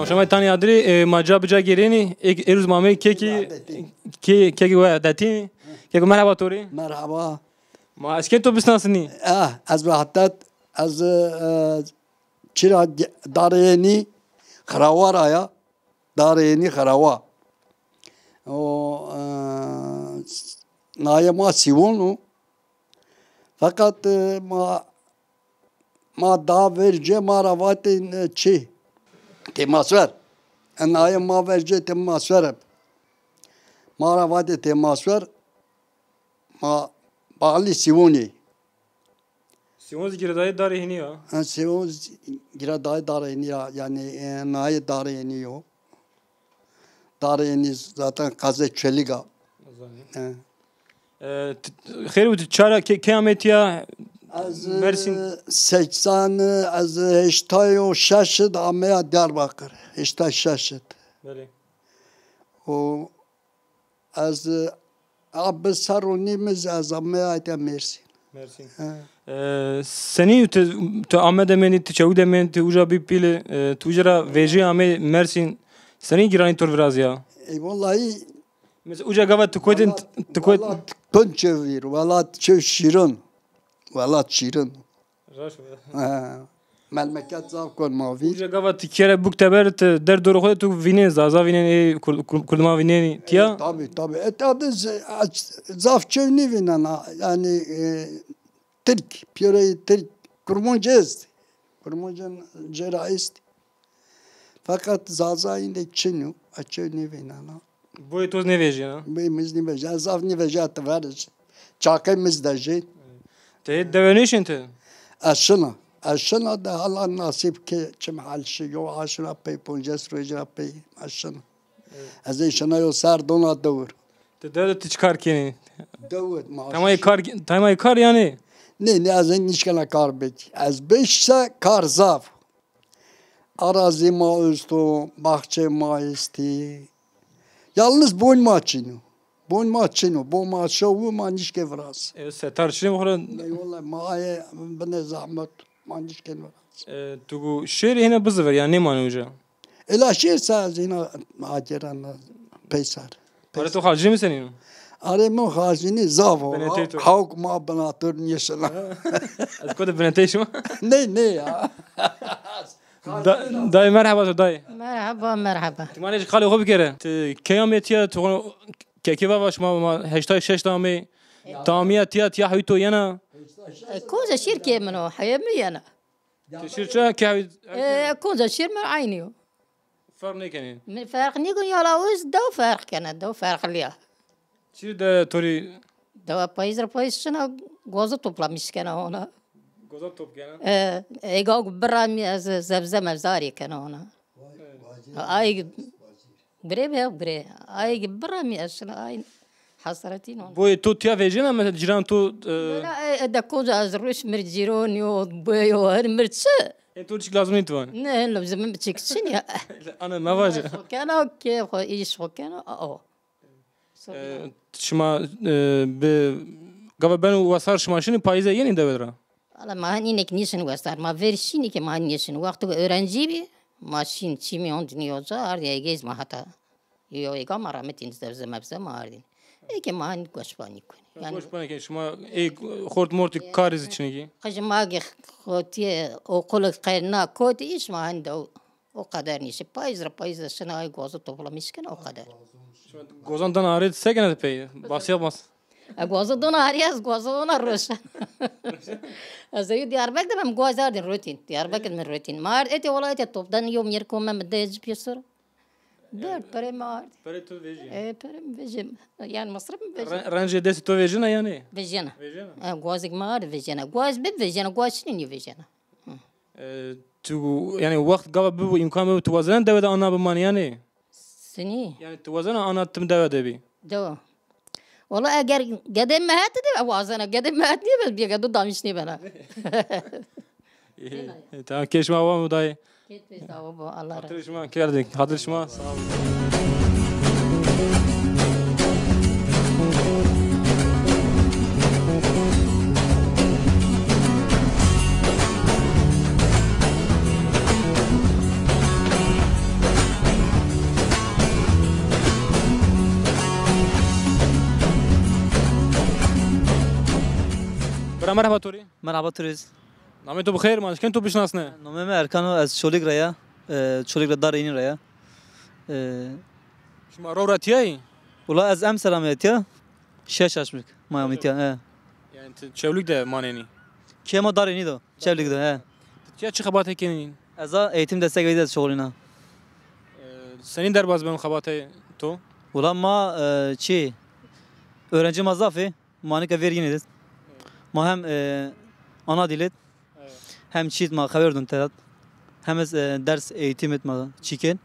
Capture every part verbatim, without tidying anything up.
Şama tanî adirî, e, ma ca bi ca gêrenî, ê-, êruz ma amey kekî, kê-, kekî we edetî. Keko merheba to rê. Merheba. Ma eşkên to bisnasinî? Eh, ez bi hetet, ez, e, çira ge-, darê yenî Xirawa ra ya. Darê yenî Xirawa. O, e, naye ma Sîwon o. Feqet, e, ma, ma da verce ma ra vatên, e, çi? Têmaswer. E, naye ma verce Têmaswer eb. Ma ra vatê Têmaswer, ma bağlî Sîwonî. Sîwon zî girêdayê Darê Hênî ya. Ha, Sîwon zî girêdayê Darê Hênî ya. Yanî, e, naye Darê Hênî yo. Darê Hênî zaten qezê Çelîg a. Zanî. E. E, t-, xêr û ti çara ke-, key amê tiya? Ez, Mersin. E, seksen, ez heştay û şeş de ameya Diyarbakir. Heştay şeş de. Belê. O Ez, a, bi serr û nîm iz ez ameya ete Mêrsîn. Mêrsîn. He. E, senî tu, tu Amed de mendî, tu Çewîg de mendî, tu uca bî pîlî, e, tu uca ra vejî amê Mersîn. Senî giranî to rê virazîya? E, wellahî. Mesela uca gava tu kotên, wella-, tu kot- wella tu kotên çew vîr, wella çew şîrin. Wella şîrin. Raşt o. He. Memleket zaf kon ma vîr. Uca gava ti kere buk teber, ti der dorê xo de tu vînên, Zaza vînên, ê Kur-, Kur-, Kurdima vînenî tiya? E, tabî, tabî. E, tabi z-, a, zaf çew nêvînena. Yanî, e, Tirk, pîyoreyê Tirk, Kurmanc est. Kurmancên cêra est. Feqet Zaza îndê çin o, a çew nêvînena. Boyê to zî nêvejîyena? Boyê mi zî nêvejîya. Ez zaf nêvejîya ti ver. Çaqê mi zî dejê. Ti hê dewe nêşên ti? Ez şina. Ez şina de hala nasîb ke çim hal şi. Yo aşina pey, poncas rojî ra pey ez şina. Evet. Ez ê şina yo ser dona dewir. Ti dewe de ti çi kar kenî? Dewir, ma. Temayê kar, temayê kar yanî? Nê, nê, ez ê nişkena kar bikî. Ez bişse kar zaf. Arazî ma esto, baxçê ma estî. Yalniz bon ma çin o. Bon ma çin o. Bon ma şew o, ma nişkê viraz. E, setar çinê mi xo ra? Ney, wellahî, ma aye binê zehmet, ma nişkên viraz. E, tu gu şêrî hêna biziver, yanî nêmanê uca? Ela şêr se ez hêna agêrena peyser. Arê to xarcînî mi senîn o? Arê mi xarcînî zaf o. Binetey to. Hawk ma binatur nêşina. Ez kotê binetey şima? Ney, ney ya. Da-, dayê merheba to dayê. Merheba, merheba. Ti ma rê jî qalê xo bikere. Ti key amê tiya, ti xo kekê vava şima, ma heştay şeş de amê. Ti amîya tiya, tiya hewî to yena? E, konca şêr kê min o, heye mi yena? Ti şêr çi kê hewî? E, konca şêr mi eynî yo. Ferq nêkenê. Mi ferq nêkun, yala o zî dew ferq kena, dew ferqlî ya. Çi de to rê? Dewa payîz ra payîz şina, goza toplamiş kena ona. Goza top kena? E, ega ku biramî ez zebze mevze arê kena ona. Ay, gurê be, gurê. Ay ki biramî ez şina, ay hesretîn ona. Boyê to tiya vejena, mesela cîran to, e, Bela, e, e, de konca ez roj mir cîronî yo, boyo, her mir çi? E, to çik lazim nî ti van? Ne, lazim mi çik çin ya. Ana mevaje. Xo kena, kê xo, îş xo kena, a, o. E, şima, e, bi gava beno wesar şima şinî payîze yenî dewe ra? Valla ma hin înek nîşin wesar. Ma ver şînî ke ma hin nêşin. Wexto ke öğrenci bî, ma şîn çîmî hondinî yo ca, ardî egeyz ma heta yo ega ma rametîn zebze mebze ma ardîn. Eke ma hin goşbanî kunî. Yanî goşbanî ke şima ê xort mortî karî zî çinî kî? Qijî ma ge xotîye okulî qe na kotî, îş ma hin de O qeder nîşe. Payîz ra payîz de şina ay goza toplamış kena, o qeder. Gozan dana arê se kena pey? Basya bas. E, goza dona arê, ez goza ona roşen. Ez ey Diyarbekir de ben goza ardin rotin. Diyarbekir mi rotin. Ma ard ete wala ete topdan yo mîr kome mi de ci piyasor. Ber, pere mi ard. Pere tu vejî. E, pere mi vejim. Yanî masraf mi vejim. Re-, rencê destî to vejina yanî? Vejena. Vejena. E, gozik ma ard vejena. Goz bi vejena, goz şinî vejena. E, tu, yanî wext gava bibo, îmkan bibo, tu wazena dewe de ana bimanî yanî? Sinî. Yanî tu wazena ana tim dewe de bî? Dewe. Wala eger gedê mi het de wazena, gedê mi het nîye bes bîye gedo damiş nêbena. Tamam, kê şima wa mudayê. Kê pê sağ ol, Allah razı olsun. Hatır şima kerdik, hatır şima sağ olun. Merheba to rê. Merhaba Turiz. Namê to bi xêr, ma kên to bişinasne? Nomê mi Erkan o, ez Çolîg ra ya. E, Çolîg ra Darê Înî ra ya. E, Şima ro ra tîyayî? Ula ez emser amîya tîya. Şeş aşmik ma amî tîya, he. Yanî ti Çewlîg de manenî? Kê ma Darê Înî do, Çewlîg do, he. Ti tîya çi xebatê kenî? Ez a eğitim destek verî de şuxulîna. E, senîn derbaz beno xebatê to? Ula ma, e, çi, öğrenci ma zaf ê. Ma nika verî yînî de. Ma hem, e, ana dîl id, hem çî id ma xeber dun tedat. Hem ez, e, ders eğitim id ma çî kên,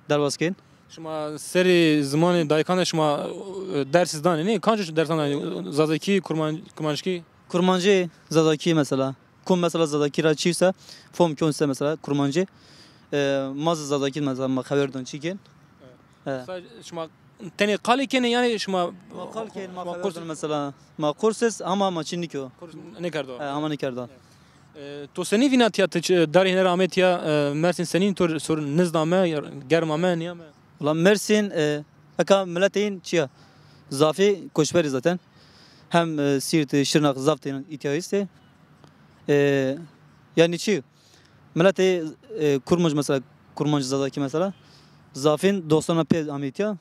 derbaz kên. Şima serî zimanê dayikan de şima, e, ders iz danê, nê? Kanco dersan danê? Zazakî, Kurman-, Kurmanckî? Kurmancî, Zazakî mesela. Kum mesela Zazakî ra çî se, fom kyon se mesela Kurmancî. E, ma zî Zazakî mesela ma xeber dun çî kên. Evet. He. Mesela şima tenê qalê kenê yanî şima... Ma qal kên, ma xeber dun mesela. Ma kurs iz ama ma çî nîkyo. Kurs nêkerdo. He, ama nêkerdo. E, to senî vîna tîya, ti çi, Darê Înî ra amê tîya, e, Mersîn senîn to sor niz ame, germ ame, nîyame? Ula Mersîn, e, eka miletê yin çi ya? Zafî koçberî zaten. Hem, e, Sîrt, Şirnak zaf têna îtya estê. E, yanî çi? Miletê, e, Kurmanc mesela, Kurmanc Zazakî mesela. Zafîn doxsan ra pê amê tîya.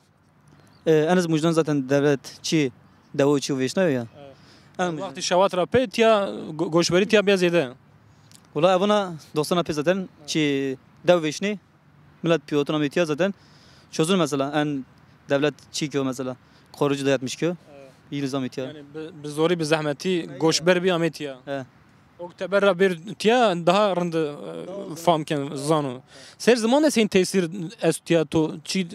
E, en ez mujdan zaten devlet çi, dewo çi vêşnayo ya. Evet. En mujdan. Wextî şewat ra pê tîya go-, goçberî tîya bîya zêde. Ula evana doxsan ra pê zaten çi dew vêşnî. Milet pîyotin amê tîya zaten. Çozun mesela en devlet çî kyo mesela. Koruyucu dayatmış kyo. Evet. Yîn iz amê tîya. Yanî bi, bi zorî bi zehmetî goçber bî amê tîya. He. Ok teber ra bêr tîya daha rind, e, fam ken, zano. Ser ziman de seyîn tesîr est tîya to çî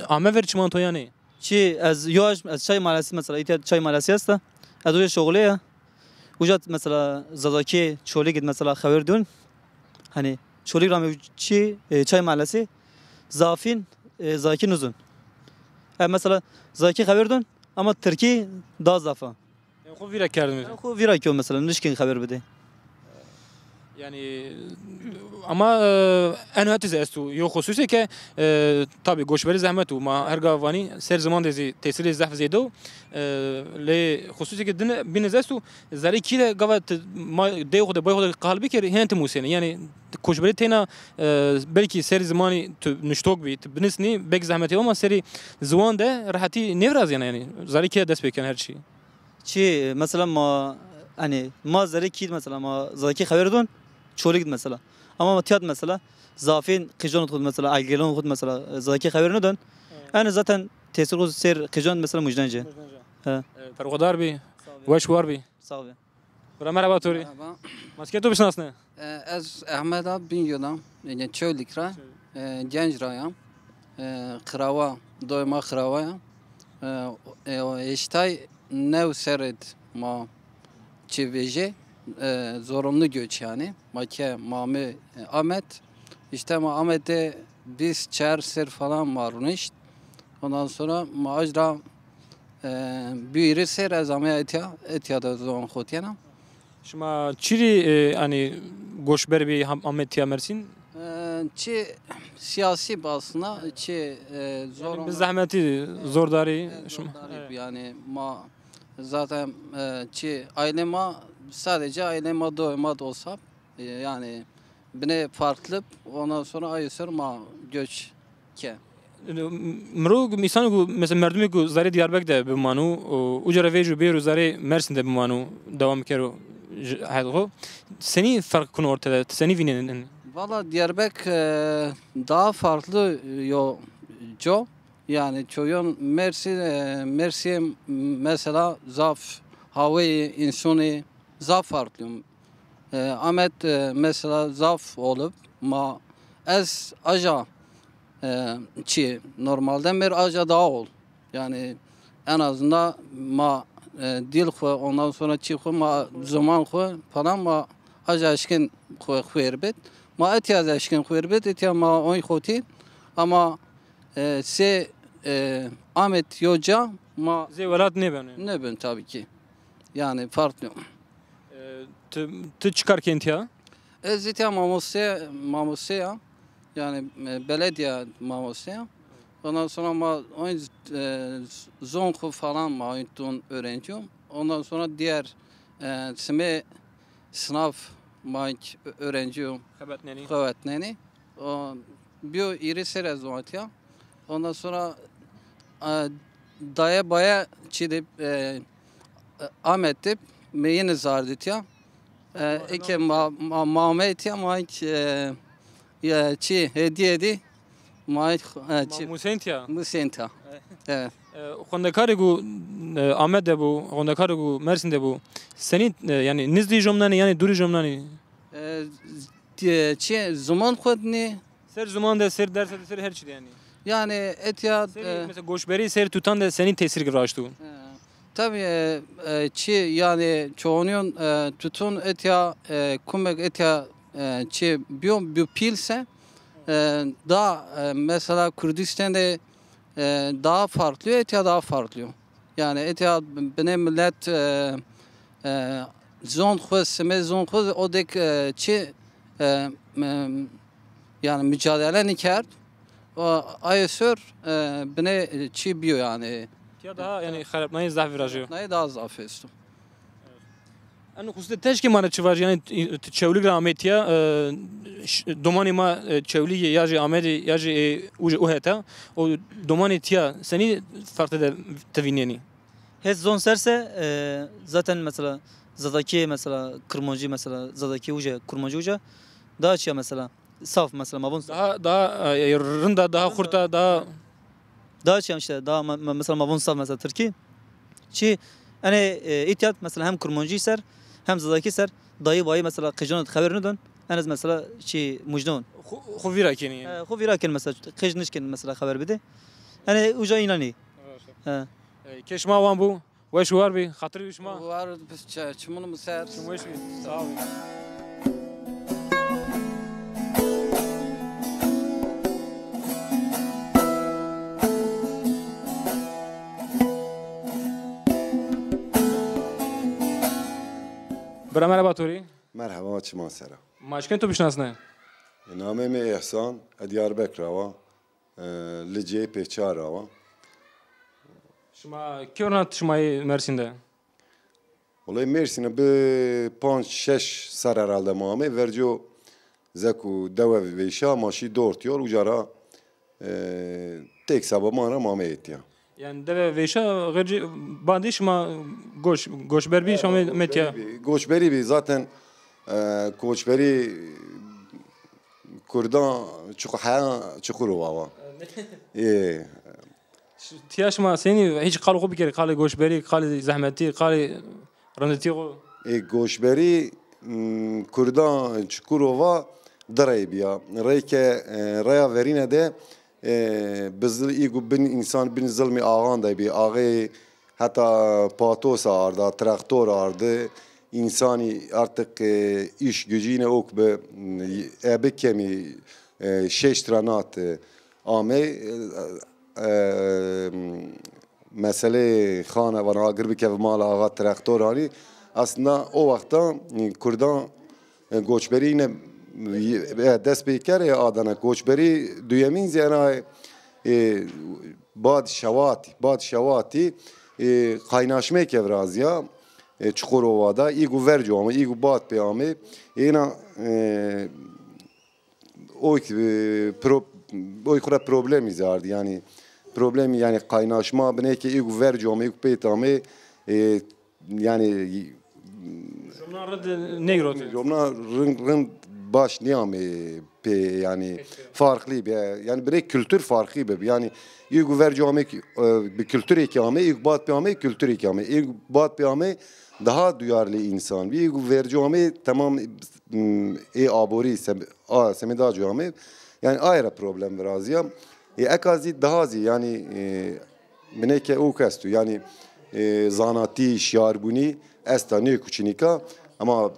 ame ver çiman to yanî? Çi ez yo ez Çay Mahallesi mesela, îtya Çay Mahallesi esta. Ez uca şuxulê ya. Uca mesela Zazakî Çolîg id mesela xewer dun. Hani Çolîg ra amê çi, e, Çay Mahallesi zafîn, e, Zazakî nizun. E, mesela Zazakî xewer dun ama Tirkî daha zaf a. Yanî xo vîra kerdin. Yanî xo vîra kyo mesela, nişkên xeber bidê. Yanî ama, e, eno hetî zî esto. Yo xususê ke, e, tabî goçberî zehmet o. Ma her gava vanî ser ziman de zî tesîrê zaf zêde o. E, lê xususê ke din bîne zî esto. Zerê kî de gava ti ma dey xo de bay xo de qal bikerî, hên ti musêne. Yanî goçberî teyna, e, belkî serî zimanî tu nuştok bî, tu binisnî, belkî zehmetî ama serî ziwan de rehetî nêvirazîyena yanî. Zerê kî de dest pê ken her çî. Çi, mesela ma, hani, ma zerê kî id mesela, ma Zazakî xeber dun, Çolîg id mesela. Ama ma tîya id mesela, zafîn qîjon xo id mesela, aygêlon xo id mesela, Zazakî xeber nidun. Evet. Yanî zaten tesîr xo ser qîjon id mesela mujdan ci. Mujdan ci. He. E, perwedar bî, weş war bî. Sağ ol. Bira merhaba to rê. Merhaba. Ma ti kên to bişinasne? E, ez Ehmed a, Bingöl a, yanî Çewlîg ra, e, Genc ra ya. E, Xirawa, doyê ma Xirawa ya. E, e, o heştay new serrî d ma çi vejê, e, zorunlu göç yanî. Ma ke ma amê, e, Amed. İşte ma Amedê vîst çar serr falan ma runişt. Ondan sonra ma aj ra, e, bîrî serr ez amê etya, etya da zon xotiyena. Şima çirî, e, hani goçber bî ham-, amê tîya Mersîn? E, çi siyasî basna, çi, e, zorunlu. Yanî bi zehmetî, zordarî, e, şima. Zordarî, evet. Yanî ma zaten, e, çi aile ma, sadece aile ma do ma dosa, e, yanî bine farklı, ondan sonra ay ser ma göç ke. Miro, însanê ku, mesela merdimê ku zerê Diyarbek de bimano, o, uca ra vejîyo bêro zerê Mersîn de bimano, dewam kero ji hed xo. Senî ferq kuno orte de? Ti senî vînenî? Valla Diyarbek, e, daha farklı yo co. Yani çoyun Mersin, e, Mersin mesela zaf havayı, insanı zaf farklı. E, Ahmet, e, mesela zaf olup ma ez aja, e, çi normalde mer aja daha ol. Yani en azından ma, e, dil xu, ondan sonra çi xu, ma zaman xu falan ma aja eşkin xu xuerbet. Ma etya eşkin xuerbet, etya ma oy xoti. Ama, e, se, e, Ahmet yoca ma... Zê welat nêbeno. Nêben tabii ki. Yani farklı. E, ti, ti çi kar kên tiya? Ez zî tiya mamoste, mamoste ya. Yani, e, belediye mamoste ya. Ondan sonra ma oyun, e, zon xu falan ma oyun ton öğrenciyim. Ondan sonra diğer, e, sime Sınav, ma hînk öğrenci yo. Xebetnenî. Xebetnenî. O, biyo hîrê serrî ez o etya. Ondan sonra, e, daye baye çi de, e, e, Ahmet de meyine zarditya. E, eke ma, ma, ma ame etya ma hînk, e, ya çi hediye di ma hînk, e, çi Musentya. Musentya. Evet. E, xwendekarê ku, e, Amed de bû, xwendekarê ku Mersin de bû. Senî, e, yanî nizdî jomnanî, yanî dûrî jomnanî? E, e, çi, ziman xwednî. Ser ziman de, ser derse de, ser her çi de yanî. Yanî etya, Ser, e, mesela goşberî ser tutan de senî tesîr raşt û? E, tabii, e, e, çi yanî çoğunyon, e, tutun etya, e, kumek etya, e, çi biyo, biyo pîl se, e, daha, e, mesela Kürdistan de, e, daha farklı, etya daha farklı. Yani etya bine millet, e, e, zon xu, sime zon xu, o dek, e, çi, e, e, yani mücadele nikerd. O ayê sor, e, bine çi biyo yani. Ya daha yani xerepnayê zaf virajiyo. Nayê daha zaf esto. Eno xusûsî de teşkê ma ra çi vajî? Yanî, ti Çewlîg ra amê tîya, e, ş-, domanê ma, e, Çewlîgî ya jî Amedî ya jî, e, uca, u heta. O domanê tîya senî ferqî de ti vînenî? Hes zon ser se, e, zaten mesela Zazakî, mesela Kurmancî, mesela Zazakî uca, Kurmancî uca. Daha çiya mesela. Saf mesela, ma von saf. Daha, daha, e, rind a, daha xurt a, daha Daha çi işte, daha me-, me-, mesela ma von saf mesela Tirkî. Çi, enê, e, îtya mesela hem Kurmancî ser, hem Zazakî ser, dayî bayî mesela qecan xeber nidon, en ez mesela çi mujdon. Xu, xu vîra kenî yanî. E, xu vîra ken mesela, qej nişken mesela xeber bide. Enê uca înanî. Evet. He. E, kê şima wan bû. Weş û war bî, xatir bî şima. War bî, çi-, çimun mi ser. Çim weş bî. Sağ ol. Bira, merheba to rê. Merheba, çiman sera. Ma eşken to bişinasne? E, namê mi Îhsan, e, Diyarbekir ra wa. E, Licê pê çar ra wa. Şima kewna şima yê Mersîn de? Wele Mersîn de bi panc şeş ser herhalde ma amê. Verco zek û dewe vêşa ma şî dort yol uca ra, e, tek seba ma ra ma amê êtîya. Yani dewe vêşa xêrcî bandî şima goç, goçber bî, şima amê tîya? Goçberî bî. Goçberî bî. Zaten, e, koçberî Kurdan çiqu heya Çukurova wa. Ê. Ş-, tiya şima senî hîç qal xo bikerî, qalê goşberî, qalê zehmetî, qalê rindetî xo? Ê, goşberî, m, Kurdan Çukurova di rey bîya. Rey ke, e, reya verîne de, e, bi zil-, î gu bin însan bin zilmê axan de bî. Axê heta patosa arda, traktor ardi, însanî artık, e, îş gücü yine ok bi, e, ebi kemî, e, şeşt ra nat, e, amey, e, e, meselê xana vana agir bikeve mala axa traktor anî. Aslında o wexta, e, Kurdan, e, goçberî yine, e, dest pê kere Adana. Goçberî duyemîn zî ena, e, Bad şewatî, bad şewatî, e, kaynaşmeyke virazîya, e, Çukurova da, î gu verco ame, î gu bad pê ame, êna, e, oy, e, pro-, oy xu ra problemî zî ardî, yanî problemî, yanî kaynaşma binê ke î gu verco ame, î gu pêt ame, e, yanî Jomna rind nêgirotî. Jomna rind, rind baş nêamê pê, yanî farqlî bî. Yanî birê kultur farqlî bî. Yanî î gu verco amê ki, e, bi kulturê ki amê, î gu bad pê amê, kulturê ki amê. Î gu bad pê amê daha duyarlı însan bî. Î gu verco amê temam, m, ê aborî sem-, a, semê da co amê. Yanî aye ra problem virazîya. E, eka zî daha zî, yanî, e, bineke ûk esto. Yanî, e, zanatî, şiyarbûnî esta, nê kuçinîka, ama,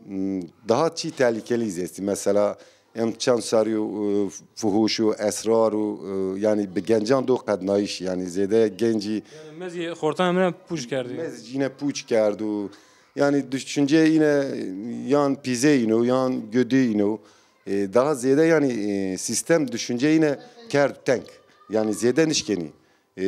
m, daha çî tehlikelî zî estî. Mesela, em çend serî yo, e, fuhuş û esrar û, e, yanî bi gencan do qednayîş, yanî zêde gencî. Yanî mezî xortan emre pûç kerdî. Mez yine pûç kerd û, yanî düşünce yine yan pîzê îno, yan gödü îno. E, daha zêde yanî, e, sîstem düşünce yine kerd teng. Yanî zêde nişkenî, e,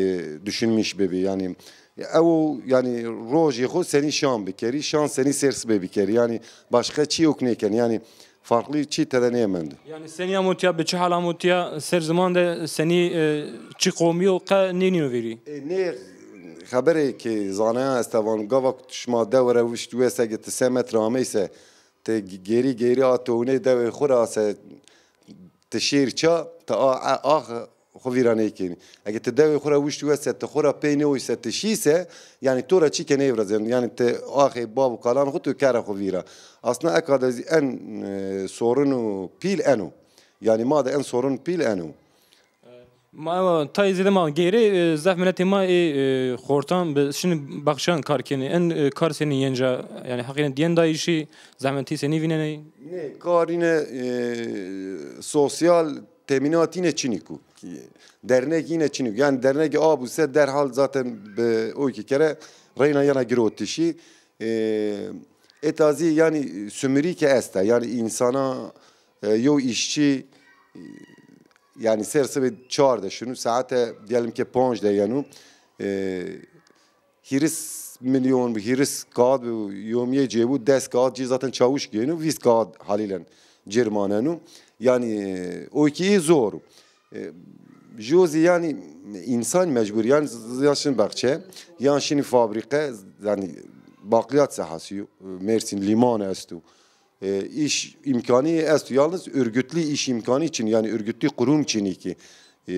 düşünmüş bibî. Yanî Ew, yanî, rojê xo senî şan bikerî, şan senî sêr sibê bikerî. Yanî başqa çî yok nêkenî. Yanî farklı çî tede nêmend. Yanî senî amo tiya, bi çi hal amo tiya, ser ziman de senî, e, çi qomî yo qe nênîyo vîrî? E, nê xeberê ke zanayan esta, van gava ku tu şima dewe ra wişt wese, ege ti se metre ameyse, ti gêrî gêrî a townê dewê xo ra se, ti şêr ça, ti a, a, ax xo vîra nêkenî. Ege ti dewê xo ra wiştî wese, ti xo ra pey nêoy se, ti şî se, yanî to ra çîke nêvirazên. Yanî ti axê bav û kalan xo tu kere xo vîra. Aslında eka de zî en, e, sorun û pîl eno. Yanî ma de en sorun pîl eno. Ma, tayê zêde ma gêrê, e, zaf miletê ma ê, e, xortan bi şinî baxçeyan kar kenî. En, e, kar senî yenca, yanî heqîne dîyen dayîşî, zehmetî senî vînenê? Nê, kar îne, e, sosyal temînat îne çinîk o. Dernek îne çinîk o. Yanî dernekê a bû se derhal zaten bi o ki kere reyna yena girotişî. E, eta zî yanî sumurî ke esta. Yanî însana, e, yew îşçî, e, yanî ser sibê çar de şino, saete diyelim ke panc de yeno. E, hîris milyon bi, hîris kağıt bi, yomiyê cêbû, des kağıt cî zaten çawuş gêno, vîst kağıt halilen cêr maneno. Yanî, e, o ki zor. E, jo zî yanî însan mecbur, yanî z-, z-, ya şin baxçe, ya şinî fabrîke, yanî bakliyat sahası, e, Mersin liman esto. E, iş imkanı esto. Yalnız örgütlü iş imkanı için, yanî örgütlü kurum için ki, e,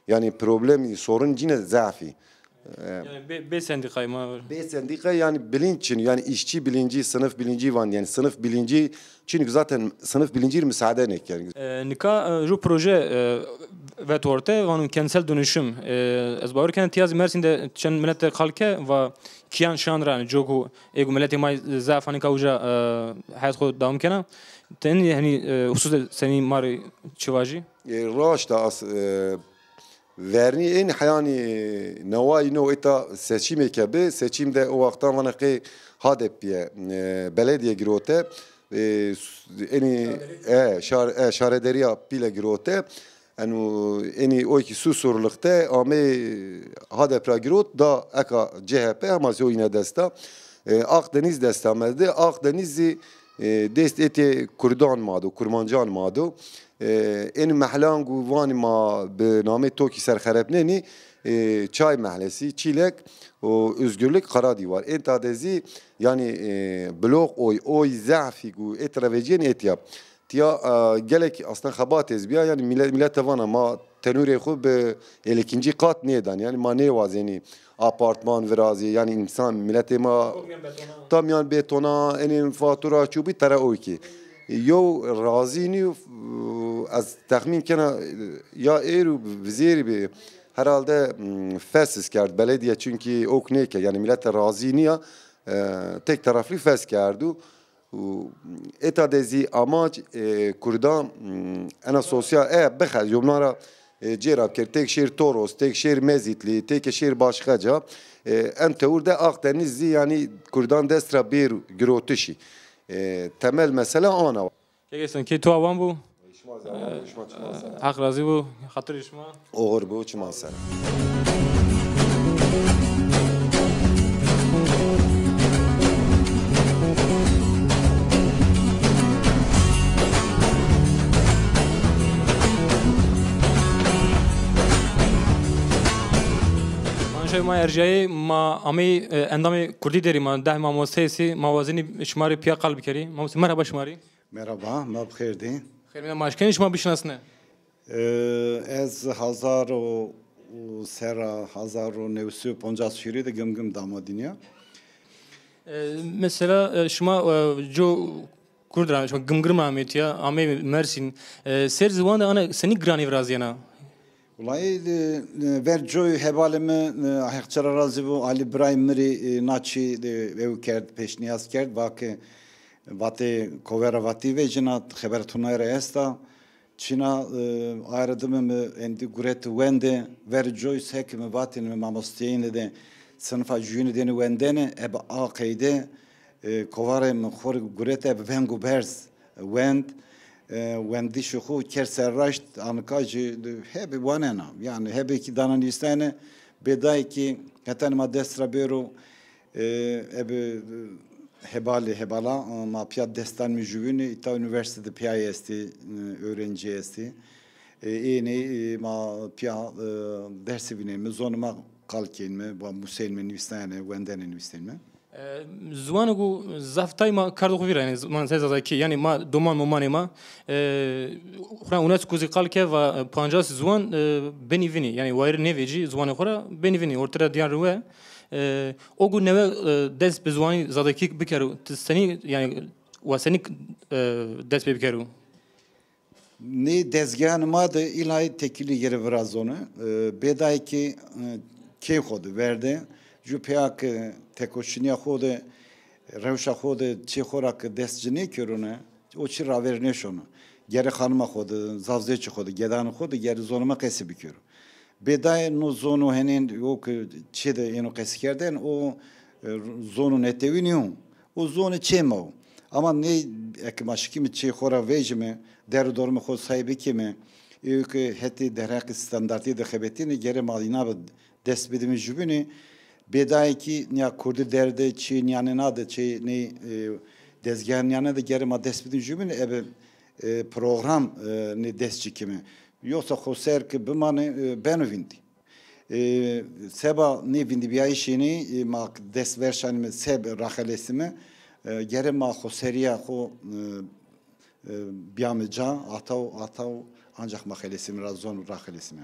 yanî problem, sorun cine zafî. E, Yanî bê, bê sendîkayê ma. Bê sendîka yanî bilinç için, yanî işçi bilinci, sınıf bilinci van, yanî sınıf bilinci, çünkü zaten sınıf bilinci müsaade nek yanî. E, nika, e, ju proje, e, vet orte, vano kentsel dönüşüm. E, ez bawer kena tiya zî Mersin de çend milete qal ke, va kiyan şan ra, yanî coku Ê ku miletê ma zaf hanî ka uca, e, heyat xo dewam kena. Tenî henî, e, husus de senî ma rê çi vajî? E, raşt a, as, e, vernî ên heyanî newayî no îta seçîmê ke bi, seçîm de o wextan vana qey HADEP bîye, e, belediye girote, e, s-, enî, e, şar-, e, şarederiya pîle girote. Eno, enî oy ki Susurlixte amey HADEP ra girot, da eka CHP, hema zî o yine desta. E, Akdeniz desta mezde. Akdeniz zî, e, dest etê Kurdan ma do, Kurmancan ma do. E, enî mehlan gu vanî ma bi namê to ki ser xerepnenî, e, Çay Mehlesi, Çîlek û Özgürlük Karadîwar. Enta de zî yanî, e, blok oy, oy zafî gu êt ra vecîyen êt ya. Tiya, e, gelek aslında xebat ez bîya, yanî mile-, milete vana ma tenûrê xwu bi êlêkincî qat nêdan. Yanî ma nêwazenî apartman virazî, yanî însan, miletê ma ta mîyan betona, enê fatura çûbî tere oykî. Yew razî nîyo, ez texmîn kena ya êrû vizêrî bi herhalde, m, fes kerd belediye, çünkü ok nêke, yanî milete razî nîya, e, tek taraflî fes kerdu. Û êta de zî amac, e, Kurdan, m, ena sosyal, e, bixel, yomna ra, e, cêra biker, tek şêr Toros, tek şêr Mezîtlî, tek şêr başqa ca, e, en tewr de Akdeniz zî, yanî Kurdan dest ra bêr girotişî. E, temel mesele ana. Kek Esen, key to awan bû. Şima zî awan bû, şima çima ser. Heq razî bû, xatirê şima. Oxir bû, çima ser. Manşay ma erjayê, ma ameyî, e, endamê Kurdî Derî, ma deh mamosteyê sî, ma wazenî şima rê pîya qal bikerî. Mamostey, merheba şima rê. Merhaba, ma bi xêr dî. Xêr mîna, ma eşkenî şima bişinasne? Ee, ez hazar û, û serra hazar û new sey û poncas hîrê de Gimgim dama dinya. Ee, mesela, e, şima, e, co Kurd ra, şima Gimgim ra amê tiya, amê Mersîn. E, ser ziwan de ana senî giranî virazîyena? Wulay, e, e, ver coy hevalê mi, e, Heq ci ra razî bo, Alî birayê mi rê, e, na çî, e, ew kerd, pêşnîyaz kerd, va ke, vatê kovera vatî vecîna, xeber tunay ra esta. Çîna, e, aye ra dime mi endî guret wende, ver coy se ke mi vatêne mi mamosteyêne de, sinifa jûyêne dêne wendene, ebe a qeyde, e, kovarê mi xo rê guret, ebe veng û berz wend, e, wendişê xo kerd serraşt, anika jî hebê wanena. Yanî hebê kî dana nîstayene, Bêdayê kî heta ma dest ra bêro, e, ebe, e, hebalê hebala, e, ma pîya dest danîme jübînî, îta unîversîte de pîya estî, e, öğrenci estî. E, ênê, e, ma pîya, e, dersî vînenîme, zonê ma qal kenîme, va musênîme, nivîsnayene, wendene nivîsnenîme. E, ziwanê ku zaf tay ma kerdê xo vîra, yanî ziwan ser Zazakî, yanî ma doman momanê ma, e, xura UNESCO zî qal ke va, e, pancas ziwan, e, benî vînî, yanî wayîr nêvecî ziwanê xo ra benî vînî, orte ra dîyan riwe. E, o ku newe, e, dest bi ziwanî Zazakî bikero, ti senî, yanî wa senî, e, dest pê bikero? Nê dezgehanê ma de îlay tekîlî gere virazone. E, bêdayê kî, e, key xo de verde, ju pêya ke tekoşînîya xo de, rewşa xo de çê xo ra ke dest ci nêkerone, o çî raver nêşono. Gere xanima xo de, zazdeçî xo de, gedanê xo de gere zonê ma qesî bikero. Bêdayê no zono henên o ke çê de êno qesî kerden, o, e, zono netewî nîyo. O zonê çê ma o. Ama ney eke ma şikîme çê xo ra vejîme, der û dormê xo say bikîme, ê ke hetê derheqê standartî de xebetîne, gere ma îna bi dest bidîme jübînî. Bêdayê kî nîya kurdî der de çê nîyanêna de, çê ney, e, dezgehê nîyanê de gere ma dest bidîme jübînî, ebe, e, program, e, nê dest çikîme. Yoksa xo ser ke bimanê, e, beno vîndî. E, seba nê vîndîbîyayîşê nê, e, ma dest ver şanîme, seb raxelesîme, e, gere ma xoserîya xo, e, e, bîyame ca, ataw, ataw ancax ma xelesîme ra, zon raxelesîme.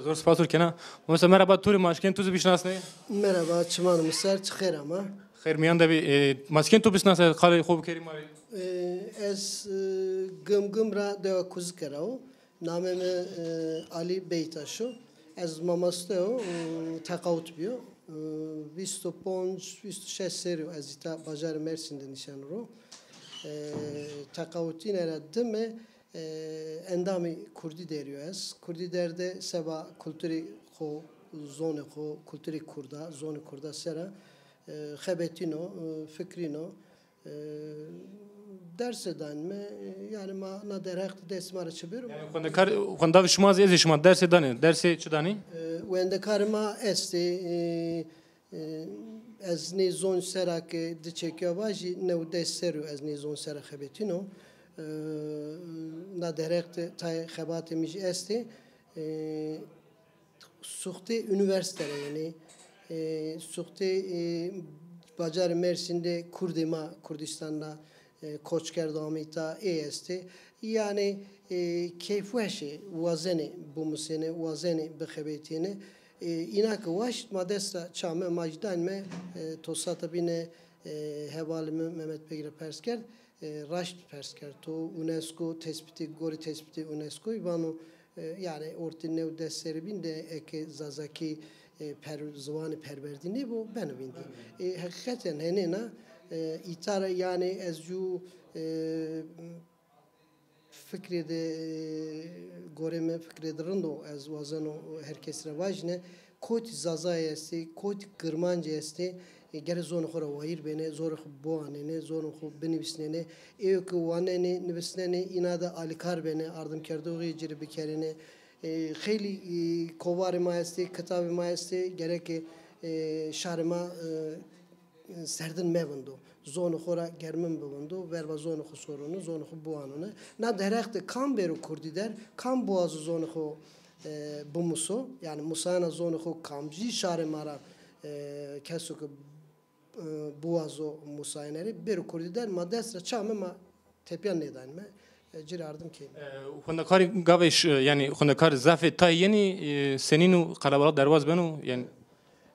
Zor spas û kena. Mesela merhaba, to rê ma şikên to zî bişinasnê. Merhaba, çimanê mi ser, çi xêr ama. Xêr mîyan de bî, e, ma şikên to bişinasnê, qalê xo bikerî ma rê. E, ez, e, Gimgim ra dewa Kuzike ra o. Namê mi, e, Alî Beytaş o. Ez mamoste o, e, teqawut bîyo. E, vîst û ponc, vîst û şeş serrî yo ez îta bajarê Mersîn de nîşeno ro. E, teqawutîne ra dime, e, endamê Kurdî Derî yo ez. Kurdî Der de seba kulturê xo, zonê xo, kulturê kurda, zonê kurda sera, e, xebetîno, e, fikrîno. E, derse danîme, e, yanî ma na derheq de destê ma ra çi bêro. Yanî xwendekar, xwendavê şima zî, ez ê şima dersê danê, dersê çi danê? E, wendekarê ma estê, e, e, ez nê zon sera ke di çekîya vajî, new des serrî yo ez nê zon sera xebetîno. E, na derheq de tayê xebatê mi jî estê. E, Suxtê unîversîte ra yenê, e, suxtê, e, bajarê Mersîn de kurdê ma Kurdîstan ra, e, koç kerdo ame îta, ê estê. Yanî, e, keyfweş ê, wazenê bimusênê, wazenê bixebetîyênê. E, îna ke waşt ma dest ra çi ame, ma jî danîme, e, tosata bîne, e, hevalê mi Mehmet Beg ra pers kerd. E, raşt pers kerd. To UNESCO tespîtê, gorê tespîtê UNESCOyî vano, e, yanî ortê new des serrî bîn de eke Zazakî, e, per-, ziwanê perwerdî nêbo, beno vîndî. E, heqîqeten henêna, e, îta ra yanî ez jû, e, fikrê de, e, gorê mi fikrê de rind o, ez wazeno her kesî ra vajîne, kotî Zazayî estê, kotî Kirmancî estê, e, gere zonê xo ra wayîr benê, zonê xo biwanenê, zonê xo binivîsnenê. Êyo ke wanenê, nivîsnenê, îna de alîkar benê, ardimkerdoxî ci rê bikerênê. E, xeylî, e, kovarê ma estê, kitabê ma estê, gereke, e, şarê ma, e, serdin mevindo. Zonê xo ra germin bivindo, verba zonê xo sorono, zonê xo biwanone. Na derheq de kam bêro Kurdî Der, kam biwazo zonê xo, e, bimuso, yanî musayena zonê xo kamcî şarê ma ra, e, keso ke, e, biwazo musayene rê, bêro Kurdî Der, ma dest ra çi ame ma tepîya nêdanîme, e, ci rê ardim kenîme. E, xwendekarî gavê ş-, yanî xwendekarî zafê tay yenî, e, senîn û qelebalix derbaz beno, yanî?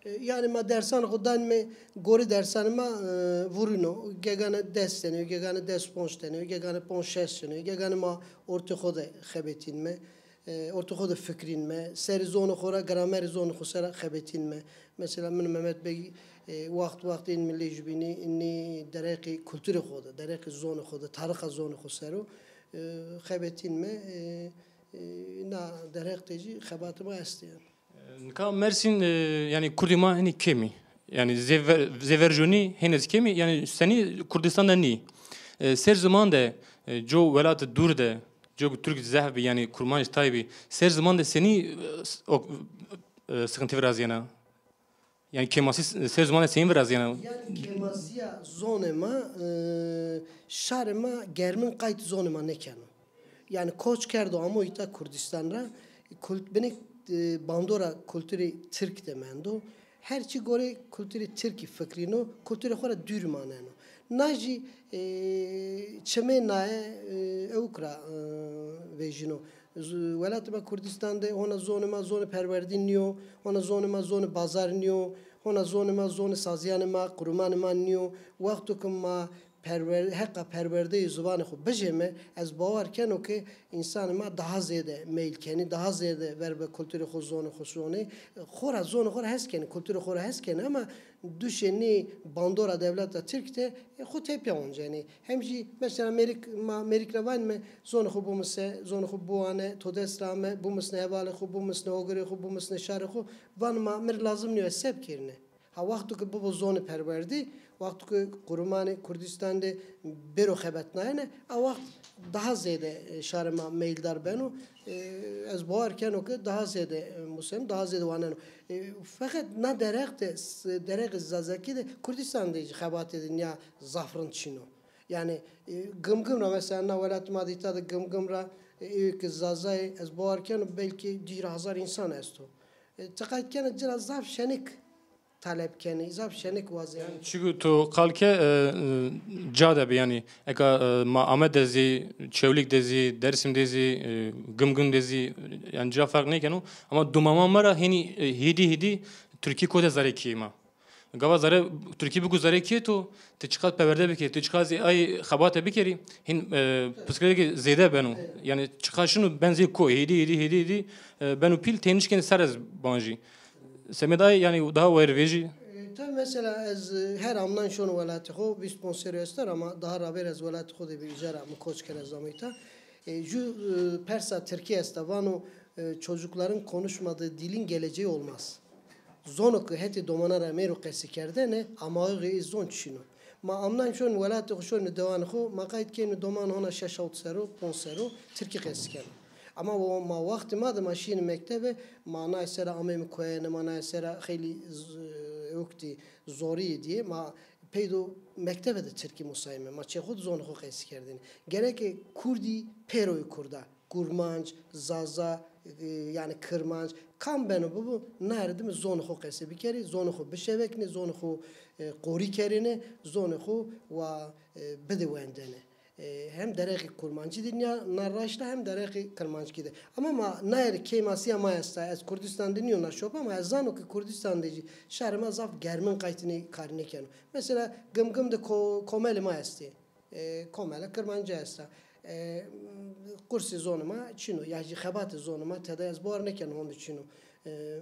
E, yanî ma dersanê xo danîme, gorê dersanê ma, e, vurîno. Gegane des tenê yo, gegane des ponc tenê yo, gegane ponc şeş tenê yo, gegane ma ortê xo de xebetînîme. E, ortê xo de fikrînme, serê zonê xo ra, gramerê zonê xo sera xebetînme. Mesela min Mehmet Beg, e, waxt waxt ên mi lê jubînî, nê derheqê kulturê xo de, derheqê zonê xo de, tarixa zonê xo ser o, e, xebetînme, e, e, na derheq de jî xebatê ma estê yanî. Nika Mersîn, e, yanî kurdê ma hinî kêm î. Yanî zêver-, zêverjonî hêne zî kêm î. Yanî senî Kurdistan de nî. E, ser ziman de, e, co welatê dûr de, co Tirk zehf bî, yanî Kurmanc tay bî. Ser ziman de senî, e, s-, o, e, sixintî virazîyena? Yanî kêmasî s-, ser zimanê seyîn virazîyeno? Yanî kêmasîya zonê ma, e, şarê ma germin qayt zonê ma nêkeno. Yanî koç kerdo amo îta Kurdistan ra, kult-, binê, e, bandora kulturê tirk de mendo. Her çî gorê kulturê tirkî fikrîno, kulturê xo ra dûr maneno. Na jî, e, çimê naye, e, ewk ra, e, vejîno. Z-, welatê ma Kurdistan de hona zonê ma zonê perwerdî nîyo, hona zonê ma zonê bazar nîyo, hona zonê ma zonê sazîyanê ma, qurumanê ma nîyo. Wexto ke ma perwer-, heqa perwerdeyê ziwanê xo bijême, ez bawer keno ke însanê ma daha zêde meyl kenî, daha zêde verbe kulturê xo, zonê xo şonê. Xora, zonê xo ra hes kenî, kulturê xo ra hes kenî ama duşê nê bandora dewleta tirk de, e, xo tepîya oncenê. Hem jî mesela mêrik, ma mêrik ra vanîme, zonê xo bimise, zonê xo biwane, to dest ra ame, bimisne hevalê xo, bimisne ogirê xo, bimisne şarê xo. Vanê ma mi rê lazim nîyo, ez se bikerîne? Ha, wexto ke bibo zonê perwerdî, wexto ke qurumanê Kurdistan de bêro xebetnayene, a wext daha zêde, e, şarê ma meyldar beno. E, ez bawer keno ke daha zêde, e, museno, daha zêde waneno. E, feqet na dereq de, s-, dereqê zazakî de Kurdistan de jî xebatê de nîya zaf rind çin o. Yanî, e, Gimgim ra mesela na welatê ma de îta de Gimgim ra, e, ê ke zaza yê, ez bawer keno belkî di hezar însan esto. E, ti qayt kena ci ra zaf şenik talep kenê, zaf şenik wazenê. Çiku to qal ke, e, e, ca de bi, yanî eka, e, ma Amed de zî, Çewlîg de zî, Dêrsim de zî, e, Gimgim de zî, yanî ca ferq nêkeno. Ama domama ma ra hênî, e, hêdî hêdî Tirkî kote zerê kê ma. Gava zerê Tirkî biku zerê kê to, ti çiqas perwerde bikê, ti çiqas zî ay xebate bikerî, hîn, e, pirsgirêkê zêde beno. Yanî çiqas şino ben zî ko, hêdî hêdî hêdî hêdî, e, beno pîl, tênişkên ser ez banjî. Semedê ay yanî daha wayir vejî. E, tabi mesela ez, e, her amnan şono welatê xo, vîst ponc serrî esta ra, ama daha ravêr ez welatê xo de bî, îca ra mi koç kerd ez amo îta. E, ju, e, persa tirkî esta, vano, e, çocukların konuşmadığı dilin geleceği olmaz. Zono ke hetê domana ra meyro qesîkerdene, amawixê ê zon çin o. Ma amnan şon welatê xo, şonîme dewanê xo, ma qayt kenîme domanê hona şeş hewt serr o, ponc serr o tirkî qesî keno. Ama o, ma wextê ma de ma şîyêne mektebe, ma naye ser ra ameyme koyene, ma naye ser ra xeylî z-, ewk dî, zorî yê dîye, ma peydo mektebe de tirkî musayme, ma çê xo de zonê xo qesî kerdêne. Gereke kurdî pêroyê kurda, kurmanc, zaza, e, yanî kirmanc, kam beno bibo, naye ra dime zonê xo qesî bikerê, zonê xo bişeveknê, zonê xo, e, qorî kerêne, zonê xo wa, e, bidê wendene. E, hem derheqê kurmancî de nîya na raşt a, hem derheqê kirmanckî de. Ama ma naye rê kêmasîya ma esta, ez Kurdistan de nîyo na şop, ama ez zano ke Kurdistan de jî şarê ma zaf germin qaytî nê karî nêkeno. Mesela Gimgim de ko-, komelê ma estê. E, komela kirmanckî esta. E, qursê zonê ma çin o, ya jî xebatê zonê ma tede ez bawer nêkeno honde çin o. E,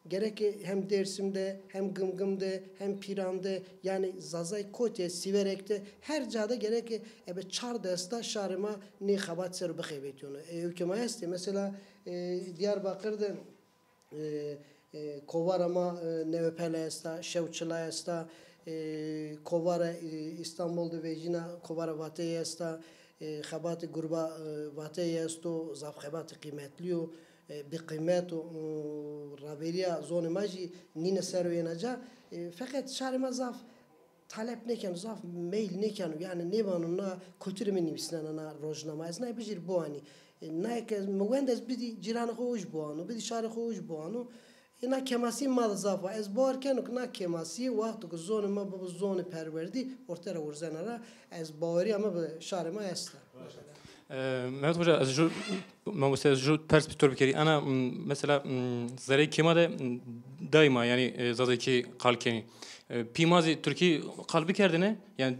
gereke hem Dêrsim de, hem Gimgim de, hem Pîran de, yanî zazay kotî, Sîwerek de, her ca de gereke ebe çar desta şarê ma nê xebat ser o bixebetîyono. E, ewkê ma estê. Mesela, e, Diyarbakir de, e, e, kovara ma, e, Newepele esta, Şewçila esta, e, kovara, e, Îstanbul de vejîna, kovara Vateyî esta, e, xebatê gruba, e, Vateyî esto, zaf xebatê qîmetlî yo, e, bîqîmet o, e, ravêrîya zonê ma jî nîne ser o yena ca. E, feqet şarê ma zaf talep nêkeno, zaf meyl nêkeno, yanî nêvano na kulturê mi nivîsnena na rojnama. Ez naye bijîr biwanî. E, naye ke mi wend ez bidî cîranê xo uj biwano, bidî şarê xo uj biwano. E, na kêmasî ma de zaf a. Ez bawer keno ke na kêmasî wexto ke zonê ma bibo zonê perwerdî, orte ra wurzena ra. Ez bawerîya mi bi şarê ma esta. E, Mehmet Hoca, ez ju, mamoste, ez ju pers bi to bikerî. Ana, m, mesela, m, zereyê kê ma de, m, dayê ma, yanî, e, zazakî qal kenî. E, pî ma zî tirkî qal bikerdêne, yanî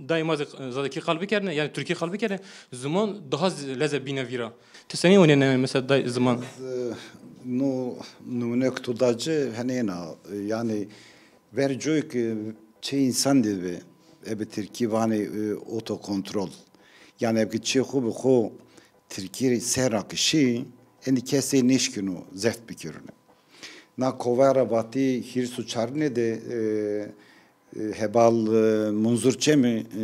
dayê ma zî, e, zazakî qal bikerdêne, yanî tirkî qal bikerdêne, ziman daha z-, leze bîne vîra. Ti senî onîyene mesela dayê ziman? E, no numune ke to da ci, henêna, e, yanî ver coy ke çê însan de bi, ebe tirkî vanê, e, otokontrol. Yanî ebe ke çê xo bi xo tirkî ser ra ke şî, endî kesê nêşkîno zeft bikirune. Na kovara Vatî hîris û çarine de, e, e, hebal, e, Munzur Çemi, e,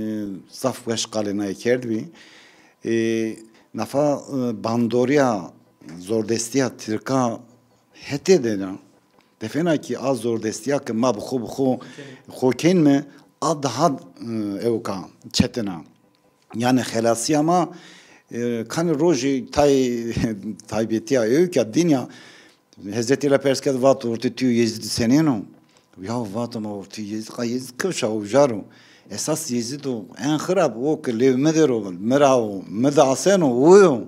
zaf weş qalê naye kerdbî. E, nafa, e, bandorîya zordestîya tirka hetê de na, Defêna kî a zordestîya ke ma bi xo bi xo xo kenîme, a daha, e, ewka çetin a. Yanî xelasîya ma, e, kanî rojî tay taybetîya ewka dîn ya, Hezretî ra pers kerd, vato, ortê tu yo Yezîdî senên o? Ya vato, ma ortê Yezîdî, qa Yezîdî kewş a, ujar o. Esas Yezîd o, en xirab o ke lêw mi der o, mi ra o, mi de aseno, o yo.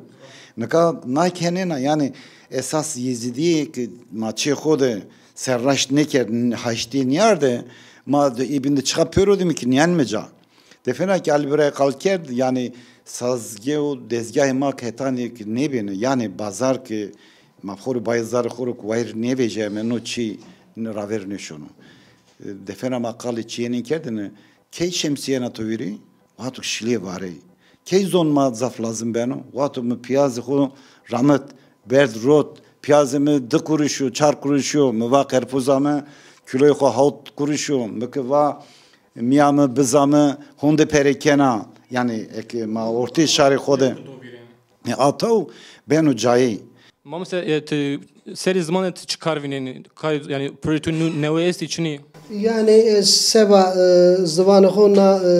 Nika na kenêna, yanî esas Yezîdî ke ma çê xo de serraşt nêkerd, haştî nîyarde, ma de îbin de çiqa pêro dîme kî nîyenme ca. Defêna kî Alî Biray qal kerd, yanî sazge û dezgahê ma ke hetanî kî nêbêne, yanî bazar kî ma xo rê bazarê xo rê kî wayîr nêvejîyayme, no çî raver nêşono. Defêna ma qalê çîyênî kerdêne, key şemsîyena to vîrî? Vato şilê varey. Key zon ma zaf lazim beno? Vato mi pîyazê xo ramit, berd rot, pîyazê mi di quruş o, çar quruş o, mi va qerpuza mi, kîloyê xo hawt quruş o, mi kî va mîya mi, biza mi honde pere kena. Yanî eke ma ortê şarê xo de. E, a taw beno cayê. Mamoste, e, ti serê ziman de ti çi kar vînenî? Kar, yanî proje tu nu-, newe estî, çinî? Yanî, e, seba, e, ziwanê xo na, e,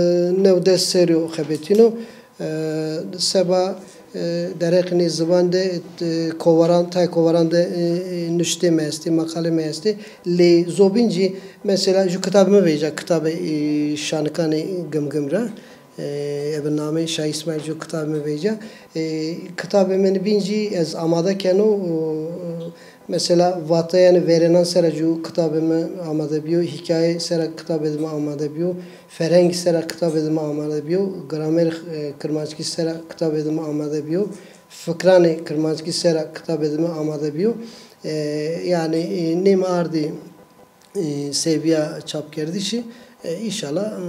new des serî yo xebetîno. E, seba, e, dereqinê ziwan de, e, kovaran, tay kovaran de, e, e, nuştê mi estî, maqalê mi estî. Lê zobîncî, mesela, ju kitabê mi vêca, kitabê, e, Şanikanê Gimgim ra. E, ebe namê Şah Îsmaîl ju kitabê mi vêca. E, kitabê mi nîbîncî ez amade keno, o, mesela, vateyanê verênan sera ju kitabê mi amade bîyo, hîkaye sera kitabê de mi amade bîyo, fereng sera kitabê de mi amade bîyo, gramer, e, kirmanckî sera kitabê de mi amade bîyo, fikranê kirmanckî sera kitabê de mi amade bîyo. E, yanî, e, nê mi ardî, e, sevîya çapkerdişî, e, înşallah, e,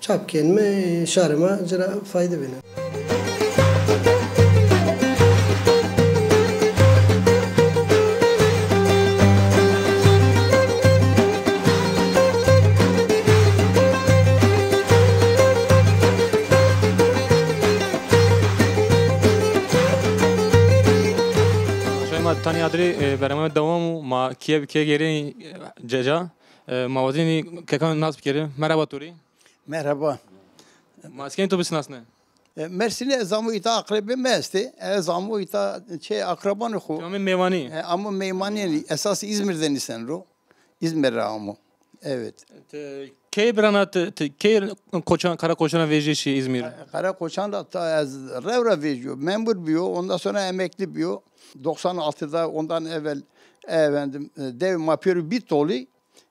çap kenîme, e, şarê ma ci ra fayde bêne. Şayê ma tanî adirê, e, bernameya dewam o, ma kîye bi kîye gêrenî, e, ceca. E, ma wazenî kekan nas bikerî. Merheba to rê. Merheba. Ma ez kenî to bisinasne? E, Mersînî, ez amo îta, aqrebê mi estê. Ez amo îta çê aqrebanê xo. Tu amê mêvanî? E, amo meymanî, esas Îzmîr de nîsen ro. Îzmîr ra amo. Evet. Ti key birana, ti, ti key koçan, Karakoçan ra vejîyê şîyê Îzmîr? Karakoçan ra ta ez rew ra vejîyo. Memur bîyo, ondan sonra emekli bîyo. Doksan altıda, ondan evvel, efendim, e, dew ma pêro bî tolî.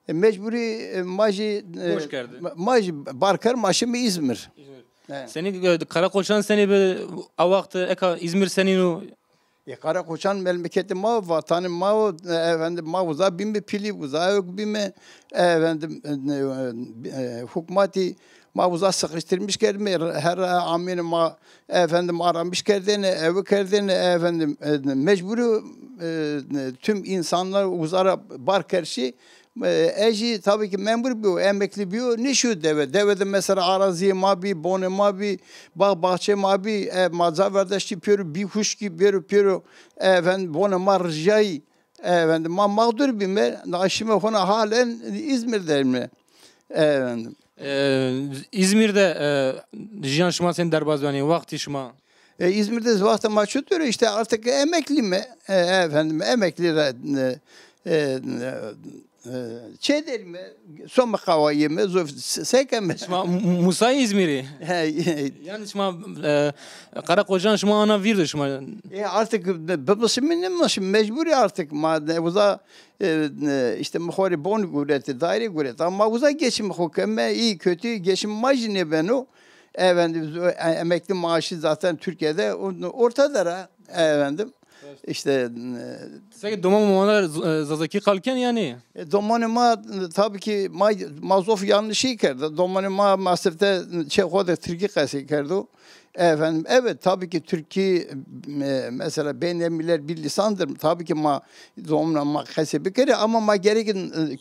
E, mecburî, e, ma jî, e, Koç kerdî. Ma, ma jî bar kerd, ma şîme Îzmîr. Îzmîr. He. Senî, e, Karakoçan senî bi a waxt eka Îzmîr senîn o? E, Karakoçan memleketê ma, vatanê ma o, e, efendim, ma uza bîme, pîlî uza ewk bîme, e, efendim, e, e, e, hukmatî ma uza sıkıştırmış kerdîme, her amêne ma, efendim, aramış kerdêne, ewi kerdêne, efendim, e, mecburî, e, tüm insanlar uza ra bar kerd şî. E, ez jî tabii ki memur bîyo, emekli bîyo, nêşîyo dewe. Dewe de mesela arazîyê ma bî, bonê ma bî, bağ bahçe ma bî, e, ma ca verdaştî pêro bî huşkî, pêro, pêro, e, efendim, bonê ma rijayî, e, efendim, ma mağdur bîme, na şîme hona halen Îzmîr de îme. E, efendim. E, Îzmîr de, e, jiyan şima senî derbaz benî, wextî şima? E, Îzmîr de wextê ma çutur, işte artık emekli me, e, efendim, emekli ra, e, e, e, çê derîme, some qawayîme, zof se-, sekeme. Şima mu-, musayê Îzmîrî? He, e. Yanî şima, e, Karakoçan şima ana vîr de şima? E, artık bi-, bibisimî nêmişim, mecburî artık ma, e, uza, e, e, işte mi xo rê bon guretî, daire guretî. Ama uza geçim xo keme, iyi kötü geçim ma jî nêbeno. Efendim, e, emekli maaşı zaten Türkiye'de ortada ra, efendim. İşte, e, Seke doman momana Z-, e, Zazakî qal ken yanî? E, domanê ma, e, tabii ki ma, ma zof yanlışî kerdo. Domanê ma ma sifte çê xo de Tirkî qesey kerdo. Efendim, evet, tabii ki Türkiye, e, mesela beynelmilel bir lisandır. Tabii ki ma zonê ma qesey bikerê ama ma gerek, e,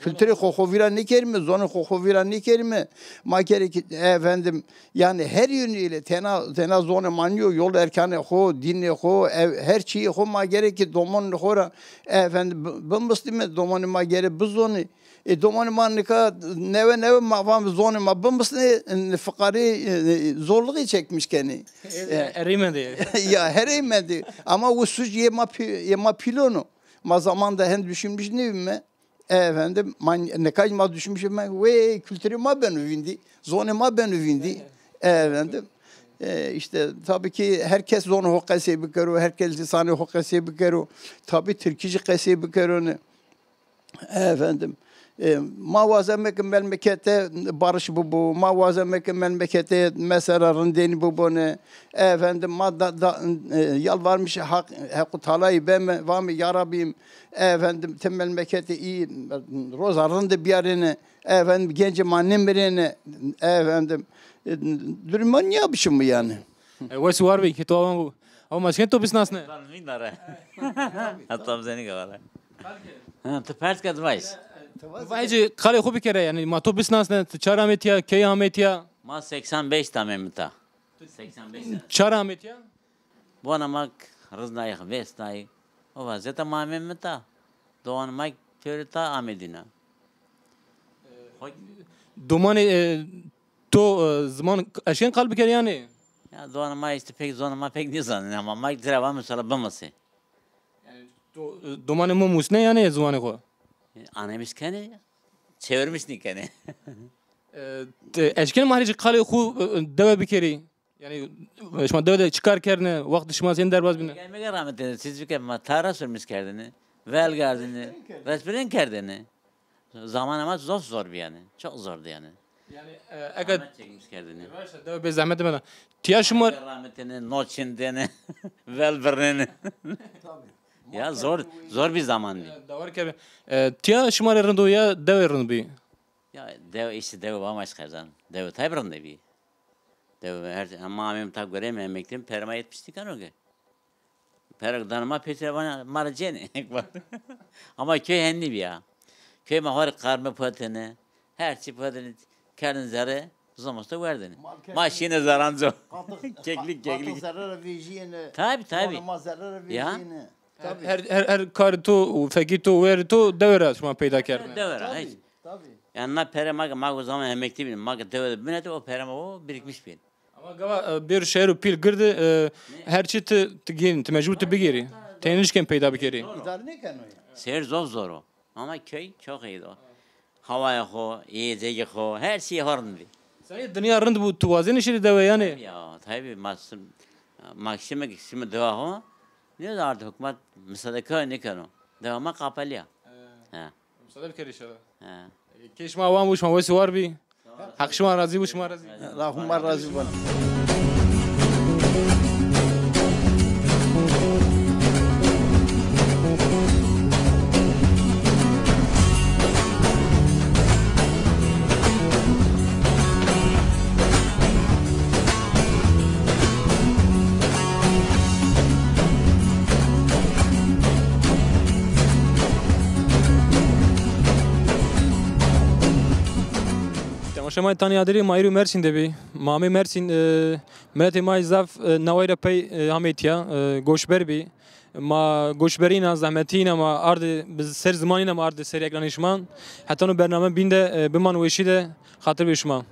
kültürê xo xo vîra nêkerîme, zonê xo xo vîra nêkerîme. Ma gerek, efendim, yani her yönüyle tena, tena zonê ma nîyo, yol erkanê xo, dînê xo, ev, her çîyê xo ma gerek ki domonê xo ra, efendim, bi-, bimisnîme, domonê ma gerek bizonê. E, domanê ma nika newe newe ma vame zonê ma bimisnê, e, fiqarî, e, zorluğu çekmiş kenê. E, erê mendê. Ya, herey mendê. Ama o suç yê ma pî-, yê ma pîlon o. Ma zamanda hen düşünmüş nîbîme. E, efendim, ma nika ma düşünmüş me, wey, kültürê ma beno vîndî, zonê ma beno vîndî. E, efendim, e, işte, tabii ki herkes zonê xo qesey bikero, herkes lisanê xo qesey bikero. Tabii Tirkî jî qesey bikero ne. Efendim, e, ma wazeme ke memlekete barış bibo, ma wazeme ke memlekete mesela rindênî bibone. Efendim, ma da, da, e, yalvarmış Hak, Hequ Talayî beme, vame ya Rabbîm, efendim, ti memlekete î roza rinde biyarêne, efendim, gencê ma nêmirêne, efendim, e, duruma nîya biçim yani. E, wes û war bî, kê to awan bû. Ama ma şikên to bisnasne. Lan vîndare. Hatta bizenî ke vare. Ha, ti pers ke, ti vayîs. Vayî ci qalê xo bikere, yanî ma to bisnasne, ti çar amê tîya, key amê tîya? Ma seksen beş de ameyme ta. Seksen beş de. Çar amê tîya? Bona ma riznayî, vêstayî. O vaziyete ma ameyme ta. Domanê ma pêro ta amê dîna. Domanê, e, to, e, ziman eşkên qal bikerî yanî? Ya, domanê ma îşte pek, zonê ma pek nêzanenê ama ma tira vame mesela bimisê. Yanî to, e, domanê ma musnê yanî ziwanê xo? E, anemiş kenê, çevirmiş nêkenê. E, ti eşkenê ma herî ci qalê xo, e, dewe bikerî? Yanî, e, şima dewe de çi kar kerdêne? Wextê şima senî derbaz bîne? Gelmege rahmetine, siz bike ma tara sürmüş kerdêne, vel gardêne, resbirên kerdêne. Zamanê ma zof zor bî yanî. Çok zordu yanî. Yanî, e, eke zehmet çekmiş kerdêne. Dewe bê zehmet mena. Tîya şima rahmetine, no çindêne, vel birnêne. Tabii. Ya zor, zor bir zamandı. E, dawar ke, e, tîya şima rê rind o ya dewe rind bî? Ya dewe, işte dewe vamaş qerdan. Dewe tabii rind bî. Dewe her, ama ameyme ta gureyme, emeklîme, pere ma yetmiş nêkeno ke. Pere danê ma pêsî ra vanê ma ra cênê. Ama köy henî bî ya. Köy ma xo rê qarme puetêne. Her çî puetêne, kerdêne zere, zimisto werdêne. Ma şîne zeranco. Keklik, keklik. Zere ra vejîyêne. Tabii, tabii. Ma zere ra vejîyêne. Tabii. Her, her, her karê to, fekî to, werê to dewe ra şima peyda kerdêne. Dewe ra, tabii, hiç. Tabii. Yani na pere ma ke, ma ke zaman emeklî bîne, ma ke dewe de bîne de o pere ma o birikmiş bîne. Ama gava, e, bêro şehir û pîl gird, e, her çi ti, ti gênî, ti mecbur ti bigêrî. Ti nêşkên peyda bikerî. Îdare nêkeno ya. Şehir zor zor o. Ama köy çok iyiydi o. Havaya xo, yiyecekî xo, her şey xo rind bî. Seyî dinya rind bû, tu wazenî şirî dewe yanî? Ya, tabii, ma, ma şime, şime dewa xo. Nêz artık hukmat müsaade kay nêkeno. Dewa ma kapalî ya. He. He. Müsaade bikerî inşallah. He. Kê şima wan bû, şima wes û war bî. Heq şima razî bû, şima razî. Heq huma razî bû. Temaşe ma tanî adirî ma îro Mersîn de bî. Ma amê Mersîn, e, miletê ma zaf, e, naway ra pey, e, hamê tîya, e, goşber bî. Ma goşberîna, zehmetîna ma ardê, bi ser zimanîna ma ardê ser ekranê şima. Heta no bername bîn de, e, biman weşî de, xatir bê şima.